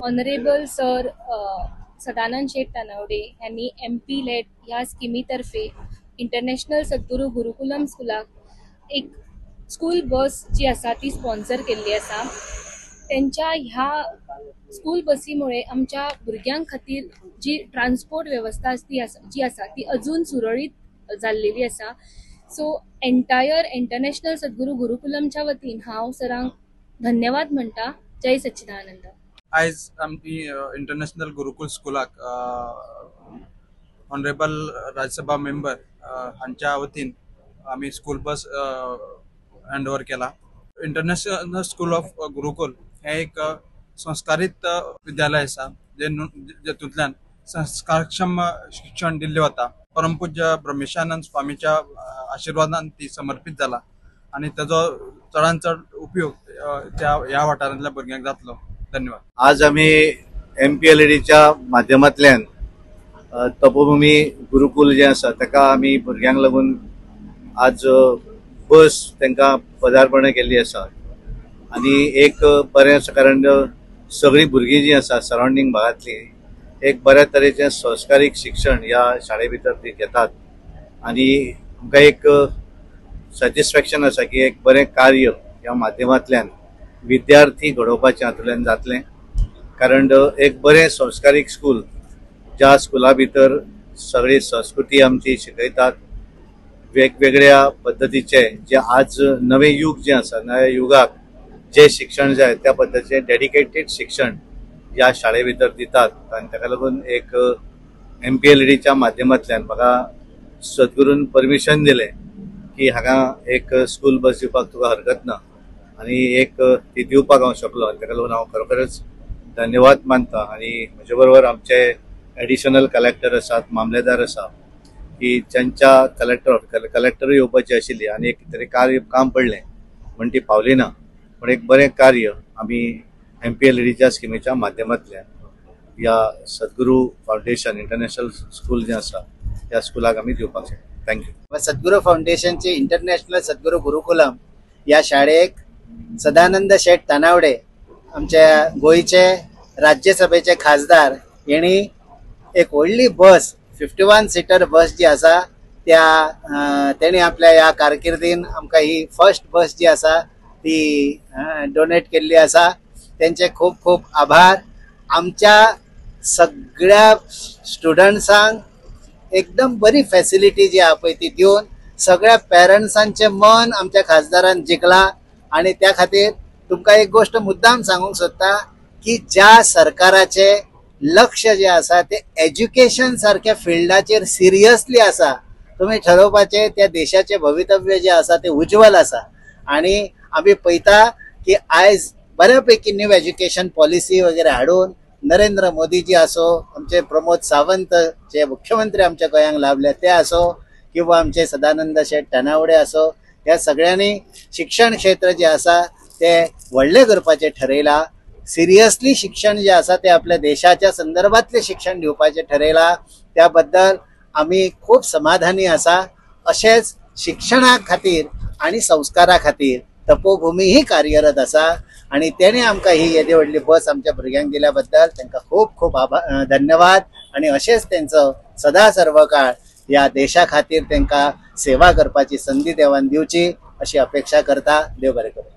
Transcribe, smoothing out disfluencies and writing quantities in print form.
Honourable sir Sadanand Shet Tanavade यांनी MP lead ह्या स्किमीतर्फे international सद्गुरू गुरुकुलम स्कुलाक एक स्कूल बस जी आसा ती स्पॉन्सर केल्ली आसा. तेंच्या ह्या स्कूल बसीमुळे आमच्या भुरग्यां खातीर जी ट्रान्सपोर्ट वेवस्था ती आसा जी आसा ती अजून सुरळीत जाल्लेली आसा. सो एंटायर इंटरनॅशनल सद्गुरू गुरुकुलमच्या वतीन हांव सरांक धन्यवाद म्हणटा. जय सच्चिदानंद. आयज आमी इंटरनॅशनल गुरुकुल स्कुलाक ऑनरेबल राज्यसभा मेंबर हांच्या वतीन आमी स्कूल बस हँड ओवर केला. इंटरनॅशनल स्कूल ऑफ गुरुकुल हे एक संस्कारीत विद्यालय आसा, जेतूंतल्यान संस्कारक्षम शिक्षण दिल्लें वता. परमपूज्य ब्रह्मेशानंद स्वामीच्या आशिर्वादान ती समर्पीत जाला आनी ताजो चडान चड उपयोग त्या ह्या वाठारांतल्या भुरग्यांक जातलो. धन्यवाद. आज आमी MPLADच्या माध्यमांतल्यान तपोभूमी गुरुकुल जें आसा ताका आमी भुरग्यांक लागून आज बस तांकां पदार्पण केल्ली आसा आनी एक बरें आसा, कारण सगळीं भुरगीं जीं आसा सरावंडींग भागांतलीं एक बऱ्या तरेचें संस्कारीक शिक्षण ह्या शाळे भितर ती घेतात आनी आमकां एक सॅटिस्फॅक्शन आसा की एक बरें कार्य ह्या माध्यमांतल्यान विद्यार्थी घडोवपाचें हातूंतल्यान जातलें. कारण एक बरें संस्कारीक स्कूल, ज्या स्कुला भितर सगळी संस्कृती आमची शिकयतात, वेगवेगळ्या पद्दतीचे जे आज नवें युग जें आसा, नव्या युगाक जें शिक्षण जाय त्या पद्दतीचें डेडिकेटेड शिक्षण ह्या शाळे भितर दितात आनी ताका लागून एक MPLADच्या माध्यमांतल्यान म्हाका सद्गुरून परमिशन दिलें की हांगा एक स्कूल बस दिवपाक तुका हरकत ना आनी एक ती दिवपाक हांव शकलो आनी ताका लागून हांव खरोखरच धन्यवाद मानता. आनी म्हजे बरोबर आमचे एडिशनल कलेक्टर आसात, मामलेदार आसा की ज्यांच्या कलेक्टरूय येवपाची आशिल्ली आनी एक तरी कार्य काम पडलें म्हण ती पावली ना, पूण एक बरें कार्य आमी MPLADच्या स्किमीच्या माध्यमांतल्यान ह्या सद्गुरू फावंडेशन इंटरनॅशनल स्कूल जें आसा ह्या स्कुलाक आमी दिवपाक शकता. Thank you. सद्गुरू फावंडेशनचे इंटरनॅशनल सद्गुरू गुरुकुलम ह्या शाळेक सदानंद शेट तानावडे आमच्या गोंयचे राज्यसभेचे खासदार हेणी एक व्हडली बस 51 सीटर बस जी आसा त्या तेणी आपल्या ह्या कारकिर्दीन आमकां ही फर्स्ट बस जी आसा ती डोनेट केल्ली आसा. तेंचे खूब खूब आभार. आमच्या सगळ्या स्टुडंट्सांक एकदम बरी फॅसिलिटी जी आहा पळय ती दिवन सगळ्या पेरंट्सांचें मन आमच्या खासदारान जिखलां आनी त्या खातीर तुमकां एक गोश्ट मुद्दाम सांगूंक सोदता की ज्या सरकाराचें लक्ष जें आसा तें एज्युकेशन सारक्या फिल्डाचेर सिरियसली आसा, तुमी ठरोवपाचें त्या देशाचें भवितव्य जें आसा तें उज्ज्वल आसा. आनी आमी पळयता की आयज बऱ्यापैकी न्यू एज्युकेशन पॉलिसी वगैरे हाडून नरेंद्र मोदीजी आसो, आमचे प्रमोद सावंत जे मुख्यमंत्री आमच्या गोंयांक लाभले ते आसो किंवा आमचे सदानंद शेट तानावडे आसो, ह्या सगळ्यांनी शिक्षण क्षेत्र जें आसा तें व्हडलें करपाचें ठरयलां. सिरियसली शिक्षण जें आसा तें आपल्या देशाच्या संदर्भांतलें शिक्षण दिवपाचें ठरयलां. त्या बद्दल आमी खूब समाधानी आसा. अशेंच शिक्षणा खातीर आनी संस्कारा खातीर तपोभूमी ही कार्यरत आसा आनी तेणें आमकां ही येदी व्हडली बस आमच्या भुरग्यांक दिल्या बद्दल तांकां खूब खूब आभार, धन्यवाद. आनी अशेंच तेंचो सदा सर्व काळ ह्या देशा खातीर तांकां सेवा करपाची संदी देवान दिवची अशी अपेक्षा करता. देव बरें करूं.